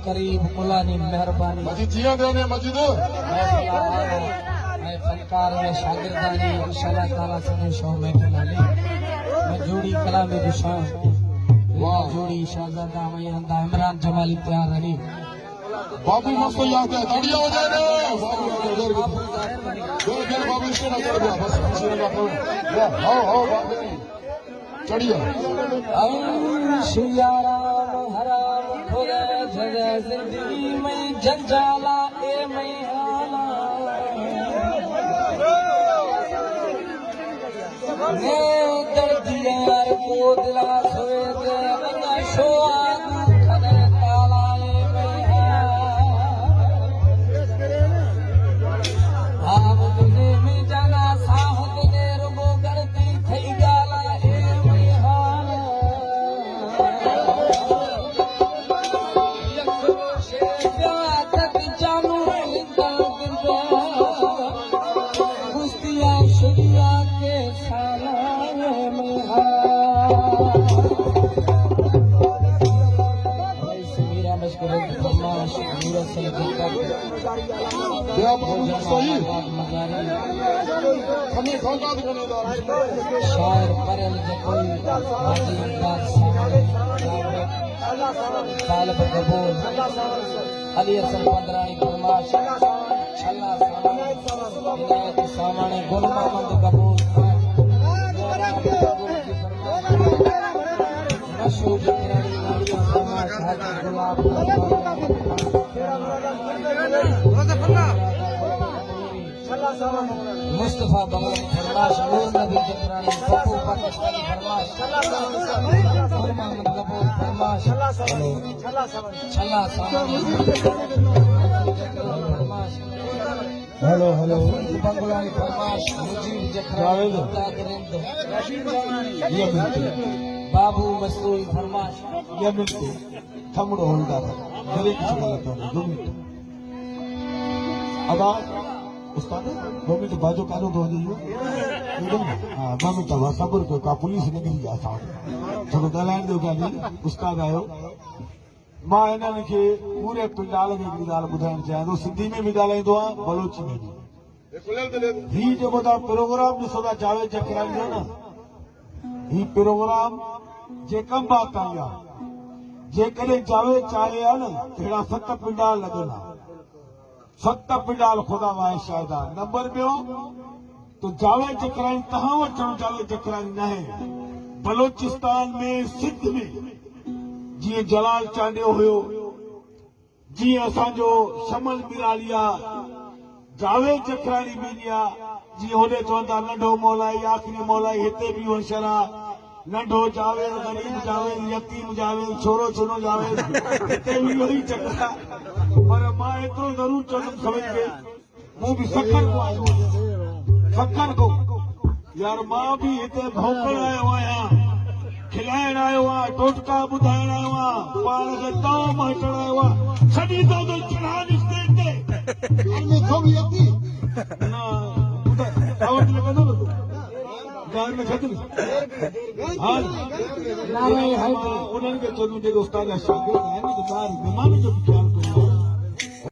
قريب مولاني مهرباني. مجيد جيئن ديني مجيد. محفل آغا ۽ فنڪار ۽ شاگرداني انشاء الله تعالي سڄو شو محفل هلي منجوڙي ڪلامي جو شان واھ. جوڙي شهزادا ۽ هندا عمران جمالي تيار رهي. بابو مست ياد ہے تاڙيا ہو جائے نا بابو ادھر ادھر ادھر بابو اس نے چڑھ گیا بس کسی نے کہا واہ ہاؤ ہاؤ بابو چڑھیا۔ عيش يارام حرام کولي جڳ زندگي مئي جنجالا اي مئي حالا ني دردي يار ڪو دلاسو the اڃا شو آگو کلي تالا اي مئي حال دني ۾ جانا ساهه دني رڳو ڳڻتي ٿئي ڳالا اي مئي حال بیا بابو مست ہی کھنے کھوتا دکھنے دار۔ شاعر پرل جتوئی حاجي امداد ساماڻي طالب قبول علي حسن پندراڻي فرماش ڇلا ساماڻي عنايت ساماڻي گل محمد قبول مشهور جکراڻي ناڙيا فرماش حاجي گلاب مصطفيٰ بنگلي فرماش نور نبي جکراڻي پپو پاڪستاني فرماش گل محمد قبول فرماش ڇلا ساماڻي فرماش ہیلو ہیلو بنگلاڻي فرماش مجيب جکراڻي امداد رند بابو مستوئي فرماش۔ ٻه منٽ ٿمڙو هولڊ آ ڀلي ڪجهه غلط هجي 2 منٽ ادا استاد 2 منٽ باجو ڪاڏو ٿو وڃي اهو ٻڌو نه ها 2 منٽ ابا صبر ڪيو ڪا پوليس نه گهري آ اسان وٽ ٿورو ڳالهائڻ ڏيو گاني استاد آيو مان هنن کي پوري پنڊال کي هڪڙي ڳالهه ٻڌائڻ چاهيان ٿو سنڌي ۾ به ڳالهائيندو آهيان بلوچي ۾ به هي جيڪو توهان پروگرام ڏسو ٿا جاويد جکراڻي جو نه هي پروگرام جيڪب آباد تائين آ جيڪڏهن جاويد چاهي ها نه ته ههڙا 7 پنڊال لڳن ها 7 پنڊال خدا واهي شاهد آ نمبر ٻيو ته جاويد جکراڻي تهان وٽ چڻو جاويد جکراڻي ناهي بلوچستان ۾ سنڌ ۾ جيئن جلال چانڊيو هيو جيئن اسان جو شمل ميرالي آ، جاويد جکراڻي به ائين آ، جيئن هوڏي چون ٿا ننڍو مولائي آخري مولائي هتي به اهو حشر آ، ننڍو جاويد، غريب جاويد، يتيم جاويد، ڇورو ڇنو جاويد، هتي به اهو ئي چڪر آ. پر مان ايترو ضرور چوندم سڀن کي مون به سکر کان آيو آهيان، سکر کان يار مان به هتي ڀونڪڻ آيو آهيان، کلائڻ آيو آهيان، ٽوٽڪا ٻڌائڻ آيو آهيان، پاڻ کي تئو مان هٽڻ آيو آهيان، سڄي تئو ته چڙهان اسٽيج تي. نه ٻڌاء ڪاوڙ لڳندو نه تو گار ۾ ڇڏ نه ها نه انهن کي چوندم جيڪي استاد جا شاگرد آهن نه ته ٻاهر مهمان جو به خيال.